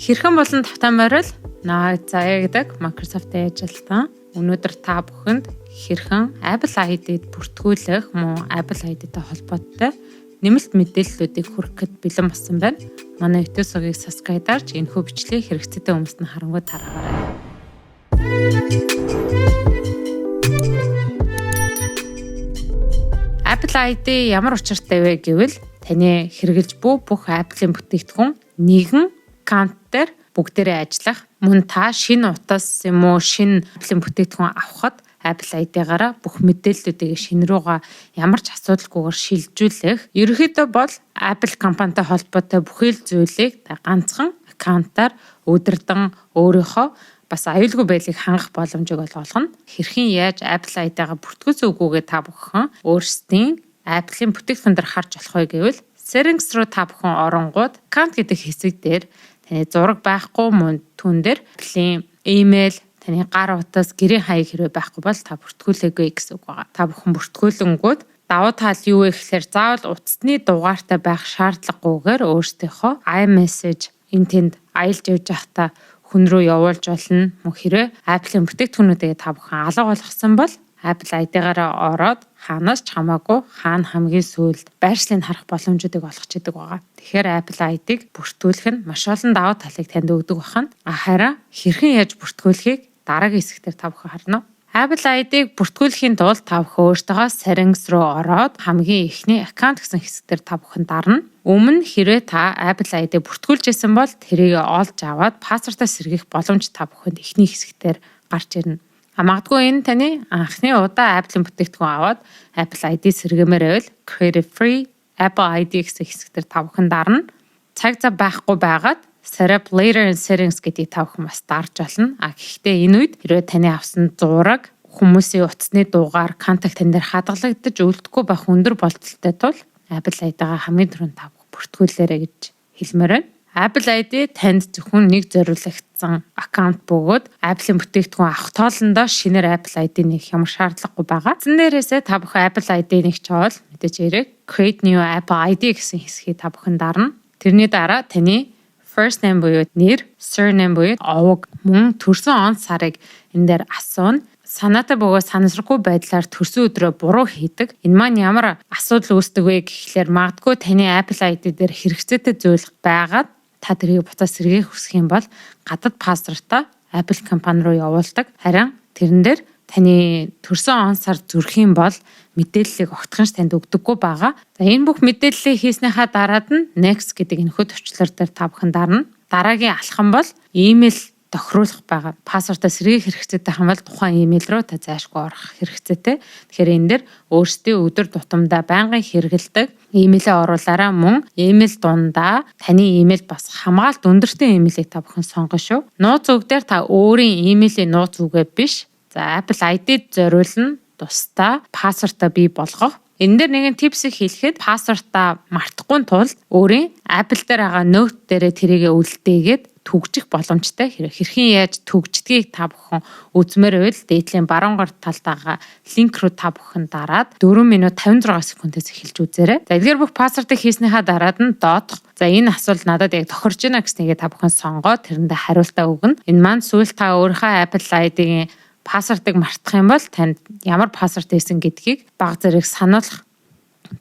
Хэрхэн болон тавтай морил Наа заяа гэдэг Microsoft-ийн ажилтан. Өнөөдөр та бүхэнд хэрхэн Apple ID-д бүртгүүлэх мөн Apple ID-тэй холбоотой нэмэлт мэдээллүүдийг хүргэхэд бэлэн болсон байна. Манай YouTube сувгийг subscribe дарж энэхүү бичлэгийг хэрэгцээтэй хүмүүст нь харангуй тараагаарай. Apple ID ямар учиртай вэ гэвэл таны хэрэглэж буй бүх Apple-ийн бүтээгдэхүүн нэгэн аккаунт дээр бүгдээрээ ажиллах. Мөн та шинэ утас юм уу, шинэ Apple-ийн бүтээгдэхүүн авахад Apple ID-гаараа бүх мэдээллүүдийг шинэ рүүгээ ямар ч асуудалгүйгээр шилжүүлэх. Ерөнхийдөө бол Apple компанитай холбоотой бүхэл зүйлийг та ганцхан аккаунтаар удирдан өөрийнхөө бас аюулгүй байдлыг хангах боломжийг олгоно. Хэрхэн яаж Apple ID-гаа бүртгүүлсэн үгүйгээ та бүхэн өөрсдийн Apple-ийн бүтээгдэхүүн дээр харж болох вэ гэвэл Settings руу та бүхэн оронгууд account гэдэг хэсэг дээр таны зураг байхгүй, мөн түн дээр Apple-ийн email, таны гар утас, гэрийн хаяг хэрвээ байхгүй бол та бүртгүүлээгүй гэсэн үг байгаа. Та бүхэн бүртгүүлэнгүүд давуу тал юу вэ гэхээр заавал утасны дугаартай байх шаардлагагүйгээр өөрсдийнхөө iMessage энэ тэнд аялж явж байхдаа хүн рүү явуулж болно. Мөн хэрвээ Apple-ийн бүтээгдэхүүнүүдийг та бүхэн алга болгосон бол Apple ID-гаараа ороод хаанаас ч хамаагүй хаана хамгийн сүүлд байршлыг харах боломжуудыг олгож идэг байгаа. Тэгэхээр Apple ID-г бүртгүүлэх нь маш олон давуу талыг танд өгдөг байна. Харин хэрхэн яаж бүртгүүлэхийг дараагийн хэсгээр та бүхэн харна. Apple ID-г бүртгүүлэхийн тулд та бүхэн өөртөө Settings руу ороод хамгийн эхний account гэсэн хэсэг дээр та бүхэн дарна. Өмнө хэрвээ та Apple ID бүртгүүлж байсан бол тэрийг олж аваад password-аа сэргийх боломж та бүхэнд эхний хэсэг дээр гарч ирнэ. А магадгүй энэ таны анхны удаа Apple-ийн бүтээгдэхүүн аваад Apple ID сэргээмээр байвал Create a free Apple ID гэсэн хэсэг дээр та бүхэн дарна. Цаг зав байхгүй байгаад Set up later in settings гэдгийг та бүхэн бас дарж болно. А гэхдээ энэ үед хэрвээ таны авсан зураг, хүмүүсийн утасны дугаар, контакт тань дээр хадгалагдаж үлдэхгүй байх өндөр болцолтой тул Apple ID-гаа хамгийн түрүүнд та бүртгүүлээрэй гэж хэлмээр байна. Apple ID танд зөвхөн нэг зориулагдсан аккаунт бөгөөд Apple-ийн бүтээгдэхүүн авах тоолондоо шинээр Apple ID нээх ямар шаардлагагүй байгаа. Зэн дээрээсээ та бүхэн Apple ID нээх чавал мэдээж хэрэг Create New Apple ID гэсэн хэсгийг та бүхэн дарна. Тэрний дараа таны first name буюу нэр, surname буюу овог, мөн төрсөн он сарыг энэ дээр асууна. Санаатай бөгөөд санамсаргүй байдлаар төрсөн өдрөө буруу хийдэг. Энэ маань ямар асуудал үүсдэг вэ гэхлээр магадгүй таны Apple ID дээр хэрэгцээтэй зүйл байгаад та тэрийг буцаад сэргээх хүсэх юм бол гадаад password-аа Apple компани руу явуулдаг. Харин тэрэн дээр таны төрсөн он сар зөрөх юм бол мэдээллийг огтхон ч танд өгдөггүй байгаа. За, энэ бүх мэдээллийг хийснийхаа дараад нь next гэдэг энэхүү товчлуур дээр та бүхэн дарна. Дараагийн алхам бол имэйл тохируулах байгаа. Password-аа сэргээх хэрэгцээтэй юм бол тухайн имэйл рүү та зайлшгүй орох хэрэгцээтэй. Тэгэхээр энэ дээр өөрсдийн өдөр тутамдаа байнгын хэрэглэдэг имэйлээ оруулаараа, мөн имэйл дундаа таны имэйл бас хамгаалт өндөртэй имэйлийг та бүхэн сонгоно шүү. Нууц үг дээр та өөрийн имэйлийн нууц үгээ биш. За, Apple ID-д зориулна тусдаа password-аа бий болгох. Энэ дээр нэгэн tips-ийг хэлэхэд password-аа мартахгүй тулд өөрийн Apple дээр байгаа note дээрээ тэрийгэ үлдээгээд түгжих боломжтой. Хэрхэн яаж түгждгийг та бүхэн үзмээр байвал дээдлийн баруун гар талд байгаа линк руу та бүхэн дараад 4 минут 56 секундээс эхэлж үзээрэй. За, эдгээр бүх password-ыг хийснийхаа дараад нь доодох за, энэ асуулт надад яг тохирж байна гэснийгээ та бүхэн сонгоод тэрэндээ хариултаа өгнө. Энэ маань сүүлд та өөрийнхөө Apple ID-гийн password-ыг мартах юм бол танд ямар password хийсэн гэдгийг баг зэрэг сануулах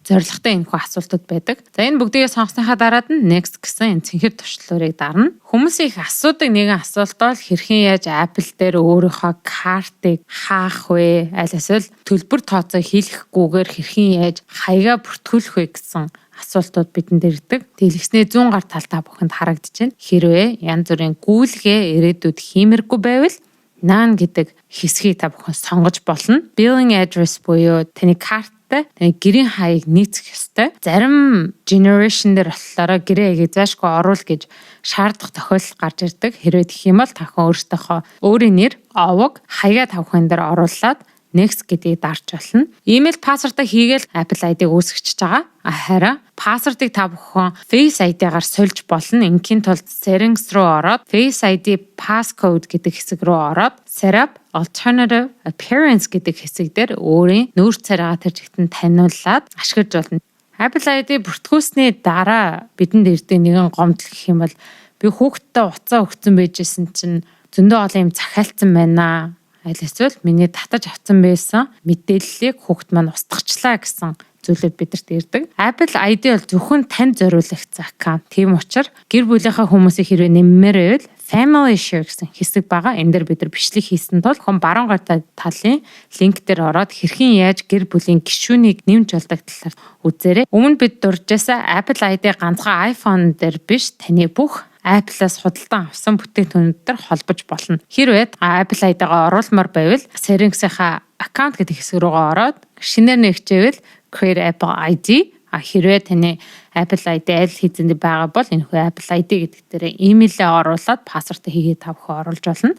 зорилготой энэхүү асуултууд байдаг. За, энэ бүгдийг сонгосныхаа дараад нь next гэсэн энэ цэнхэр товчлуурыг дарна. Хүмүүс их асуудаг нэгэн асуулт бол хэрхэн яаж Apple дээр өөрийнхөө картыг хаах вэ? Аль эсвэл төлбөр тооцоо хийлгэхгүйгээр хэрхэн яаж хаягаа бүртгүүлэх вэ гэсэн асуултууд бидэнд ирдэг. Дэлгэцний зүүн гар талд та бүхэнд харагдаж байна. Хэрвээ янз бүрийн гүйлгээ ирээдүйд хиймэргүй байвал none гэдэг хэсгийг та бүхэн сонгож болно. Billing address буюу таны карттай таны гэрийн хаяг нийцэх ёстой. Зарим generation дээр болохоор гэрээ хаягийг зайлшгүй оруул гэж шаардах тохиолдол гарч ирдэг. Хэрвээ тэгэх юм бол та бүхэн өөрсдийнхөө өөрийн нэр, овог, хаягаа та бүхэн дээр оруулаад next гэдгийг дарж болно. Имэйл, password-аа хийгээл Apple ID-г үүсгэж байгаа. Харин password-ыг та бүхэн Face ID-гаар сольж болно. Ингийн тулд settings руу ороод Face ID passcode гэдэг хэсэг рүү ороод set up alternative appearance гэдэг хэсэг дээр өөрийн нүүр царайгаа тэр чигтэн таниулаад ашиглаж болно. Apple ID бүртгүүлсний дараа бидэнд ирдэг нэгэн гомдол гэх юм бол Би хүүхэдтэй утсаа өгсөн байжсэн чинь зөндөө олон юм захиалцсан байна. Аль эсвэл миний татаж авсан байсан мэдээллийг хүүхэд маань устгачлаа гэсэн зүйлүүд бидэрт ирдэг. Apple ID бол зөвхөн танд зориулагдсан аккаунт. Тийм учраас гэр бүлийнхаа хүмүүсийг хэрвээ нэммээр байвал Family Share гэсэн хэсэг байгаа. Энэ дээр бид нар бичлэг хийсэн тул хүн баруун гар талын линк дээр ороод хэрхэн яаж гэр бүлийн гишүүнийг нэмж болдог талаар үзээрэй. Өмнө бид дурджсэн Apple ID ганцхан iPhone дээр биш, таны бүх Apple-аас худалдан авсан бүтээгдэхүүнүүд дээр холбож болно. Хэрвээ Apple ID-гаа оруулмаар байвал settings-ийнхаа account гэдэг хэсэг рүүгээ ороод шинээр нэгчээвэл Create Apple ID, а хэрвээ таны Apple ID аль хэзээнд байгаа бол энэ хүү Apple ID гэдэг дээр имэйлээ оруулаад password хийгээд та бүхэн оруулж болно.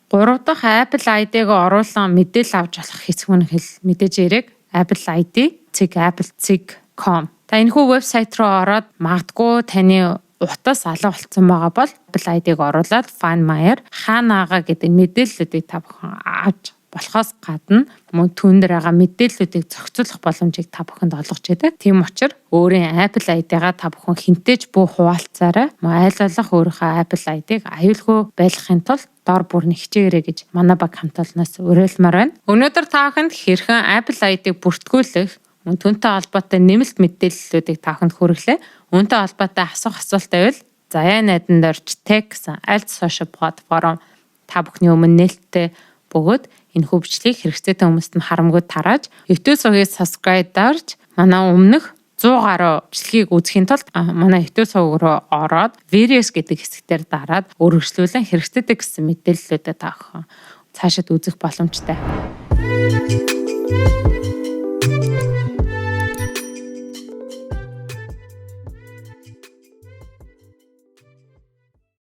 Гурав дахь Apple ID-г оруулан мэдээлэл авч болох хэсэг нь хэл мэдээж хэрэг Apple ID цэг Apple цэг com. Та энэ хүү вебсайт руу ороод магадгүй таны утас алга болцсон байгаа бол Apple ID-г оруулаад Find My-аар хаанаага гэдэг мэдээллүүдийг та бүхэн авч болохоос гадна мөн түүн дээр байгаа мэдээллүүдийг зохицуулах боломжийг та бүхэнд олгож байдаг. Тийм учраас өөрийн Apple ID-гаа та бүхэн хэнтэй ч бүү хуваалцаарай. Мөн аль болох өөрийнхөө Apple ID-г аюулгүй байлгахын тулд дор бүр нь хичээгээрэй гэж манай баг хамт олноос уриалмаар байна. Өнөөдөр та бүхэнд хэрхэн Apple ID-г бүртгүүлэх, мөн түүнтэй холбоотой нэмэлт мэдээллүүдийг та бүхэнд хүргэлээ. Үүнтэй холбоотой асуух асуулт байвал Заяа найданд орж tag гэсэн аль social platform та бүхний өмнө нээлттэй бөгөөд энэ бичлэгийг хэрэгцээтэй хүмүүст нь харамгүй тарааж, YouTube сувгийг subscribe дарж, манай өмнөх 100 гаруй бичлэгийг үзэхийн тулд манай YouTube сувг руу ороод videos гэдэг хэсгээр дараад өргөжлүүлэн хэрэгцээтэй гэсэн мэдээллүүдэд та бүхэн цаашид үзэх боломжтой. Thank you.